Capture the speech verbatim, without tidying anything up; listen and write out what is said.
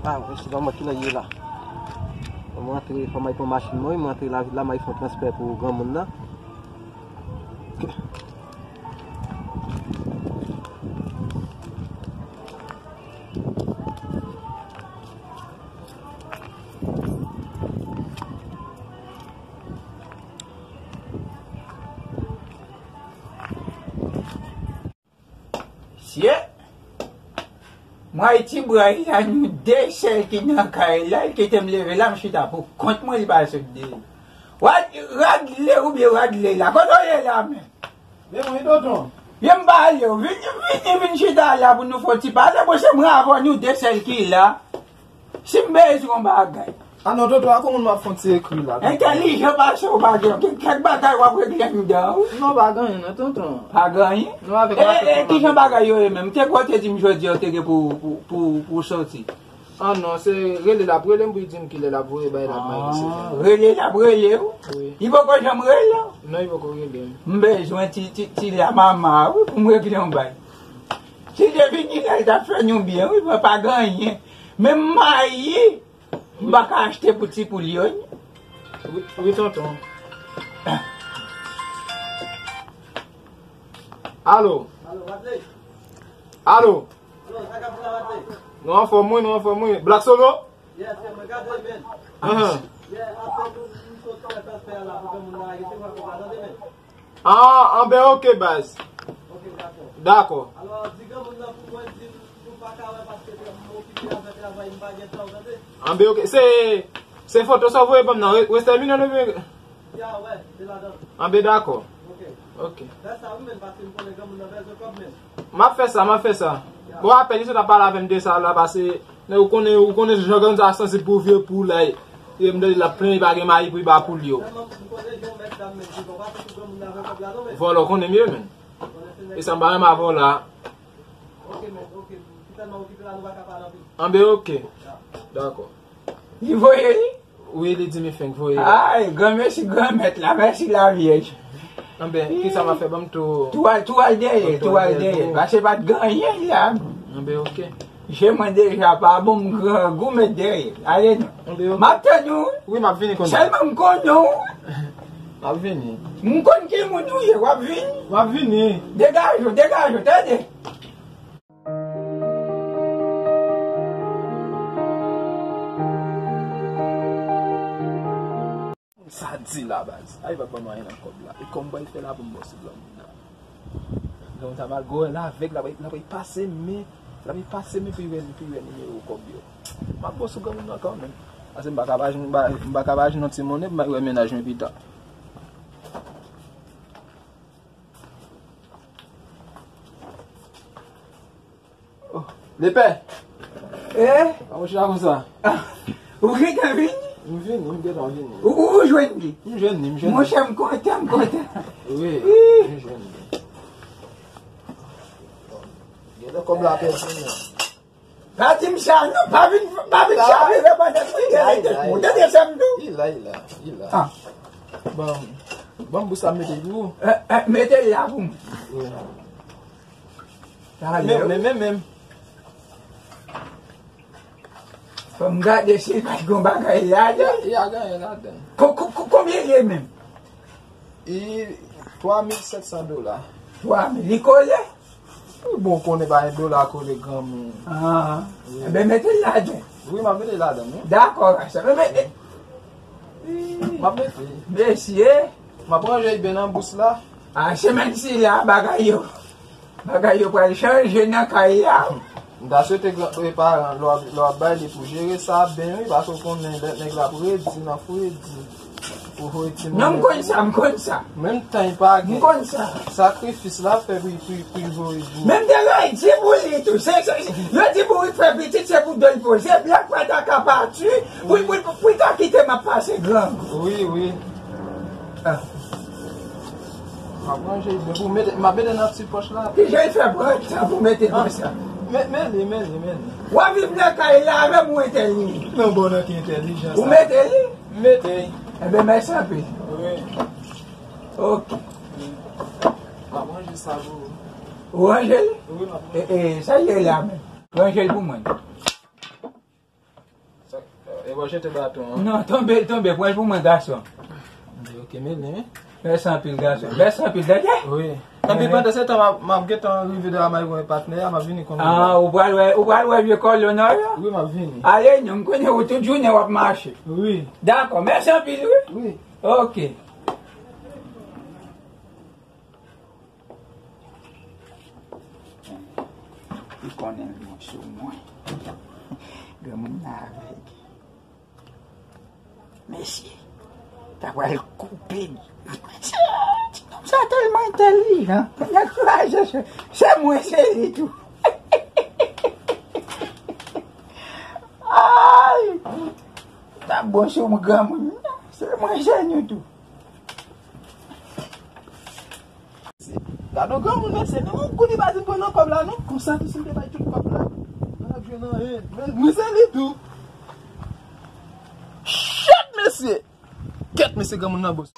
Ah, mesye, pa mwen ki nèg ye la. Fò m rantre, fò m al pran machin mwen, wi, m rantre lavil la, m al fè yon transfè pou granmoun nan. Ok. Mesye, mwen ti bray la, nou de sèl ki nan kay la, li kite m leve la, m chita pou kont mwen, li pa sot de. Rad, rad le oubyen rad le la, kote w ye la menm? Men mwen, tonton. Vin m pale w, vin, vin, vin chita la pou nou fè yon ti pale, bon, se mwen avè w, nou de sèl ki la. Si m bezwen yon bagay. Ah non, tonton, a kon moun m ap fè yon ti ekri la, tonton. Entèlijan pase w pa gen. Gen kèk bagay w ap regle anndan, wi. Non, pa gen anyen, non, tonton. Pa gen anyen? Non, avèk e, e, kijan bagay yo ye menm? Te kote di m jodi a, w te gen pou, pou, pou, pou soti. Ah non, se rele l ap rele m pou l di m kilè l ap voye bay la, m a rele. Ah, rele l ap rele w? Wi. Li poko janm rele w? Non, li poko rele m. M bezwen ti, ti, ti la mama, wi, pou m regle yon bay. Si te vini la, l t ap fè nou byen, wi, mwen pa gen anyen. Men m mayi, m pa ka achte pou ti poul yo, non. Wi, wi, tonton. Alo? Alo, Wadley? Alo? Alo, sa k ap fèt la, Wadley? Nou anfòm, wi, nou anfòm, wi. Black Solo? Yes, yeah, mwen gade, men. Ahan. Yeah, apre nou, nou sot fè transfè a la pou granmoun nan lage, se mwen ki pa tande, men. Ah, anben, ok, baz. Ok, dakò. Dakò. Alò, di granmoun nan pou mwen di l nou pa ka wè paske m okipe avèk travay, m pa gen tan, w tande? Anben, ok. Se, se foto sa w voye ban m nan, Western Union oubyen? Ya, wè, se ladan. Anben, dakò. Ok. Ok. Fè sa, wi, men, paske m konnen granmoun nan bezwen kòb, men. M ap fè sa, m ap fè sa. Ya. Bon, apèl li sot ap pale avè m de sa la, paske, men ou konnen, ou konnen jan granmoun sa sansib pou vye poul la. E m tande l ap plenyen, li pa gen mayi pou li ba poul yo. Vòlò, konnen m ye, men. E sa m pa renmen a vòlò a. Anben, ok. Dakò. Li voye li? Wi, li di m li fenk voye. Ay, granmèsi, granmèt la, mèsi la Vyèj. Anben, kisa m ap fè? Ban m tou. Tou al, tou al dèyè, tou al dèyè. Paske pa t gen anyen la. Anben, ok. Je mwen deja pa bon, m grangou, met dèyè. Ale non. M ap tann ou. Wi, m ap vini kounye a. Sèlman m konnen w. M ap vini. M konn ki moun ou ye, w ap vini. M ap vini. Degaje w, degaje w, tande. Sa di la, baz. Ay, pa ban m anyen nan kòb la. E kòman m pral fè la pou m bò sou granmoun nan? Granmoun sa malgre w wè l avèg, l ap, l ap pase men, l ap pase men pou l wè, pou l wè nimewo kòb yo. M ap bò sou granmoun nan kanmenm. Paske m pa ka pa jwenn, m pa, m pa ka pa jwenn yon ti monnen pou m al wè mennaj mwen pita. Oh, Lepè! Eh? Kòman w chita konsa? Ah, ou gentan vini? M vini, m gentan vini. Ou, ou, ou jwenn li? M jwenn li, m jwenn li. Monchè, m kontan, m kontan. Wi, m jwenn li. Gentan kòb la pèdi, men. Pa di m sa non, pa vin, pa vin chavire pandan m rete pou ou. Tande sa m di w? Li la, li la, li la. Ah. Bon, bon, bous la m mete pou ou. Eh, eh, mete l la pou mwen. Wi. Men, men, men, men. Fò m gade si pa t gon bagay ladan. Ya, ya, gen anyen ladan. Ko-, ko-, ko-, konbyen l ye menm? E twa mil sèt san dola. Twa mil, li kole? Wi, bon, konnen pa gen dola kole granmoun. Ah, wi. Enben, mete l ladan. Wi, m ap mete l ladan, wi. Dakò, sa, men, men, m ap mete. Mesye. M ap ranje l byen nan bous la. Ah, semèn sila, bagay yo. Bagay yo pral chanje nan kay la. M ta swete gran, e, paran, lè w ap, lè w ap bay li pou jere sa byen, wi, paske w konnen lè nèg la ap redi nan fredi, pou voye timoun. Non, m konn sa, m konn sa. Menm tan li pa gen. M konn sa. Sakrifis l ap fè pou, pou, pou l voye pou. Menm de redi pou li tou. Se, se, yo di bourik fè pitit, se pou do l poze. Blak pa ta ka pati, pou, pou, pou, pou l ta kite m ap pase grangou. Wi, wi. Ah. M ap ranje l byen pou mete, m ap mete nan ti pòch la. Kijan l fè pran tan pou mete konsa? Men, men li, men li, men li. W ap viv nan kay la avè m ou entèli? Non, bon, nan ki entèlijans sa? Ou mete li? M mete. Enben, mèsi anpil. Wi. Ok. M ap ranje sa pou ou. Ou ranje l? Wi, m ap ranje. E, e, sa l ye la menm? Ranje l pou mwen. Bon, jete baton an. Non, tonbe, tonbe, pran l pou mwen, gason. Ok, men li, wi. Mèsi anpil, gason. Mèsi anpil, tande? Wi. Epi pandan se tan, m ap, m ap gentan rive de la mayon patnè a, m ap vini konnen. Ah, ou pral wè, ou pral wè vye kòlonn yo? Wi, m ap vini. Ale, non, m konnen ou tout jounen w ap mache. Wi. Dakò, mèsi anpil, wi. Wi. Ok. Li konnen l bon sou mwen. Granmoun nan avèg. Mesye, ta pral koupe l. Ti nonm sa tèlman entèlijan. Nèg kraze se, se mwen, se li tou. Ay! Ta bon sou mwen, granmoun. Se mwen, se nou tou. Gade yon granmoun, mesye, li yon kou li pa di m pran nan kòb la, non. Konsa tou, si m te bay tout kòb la, m pa t ap jwenn anyen. Men, men se li tou. Shit, mesye! Kèt, mesye, granmoun nan bòs.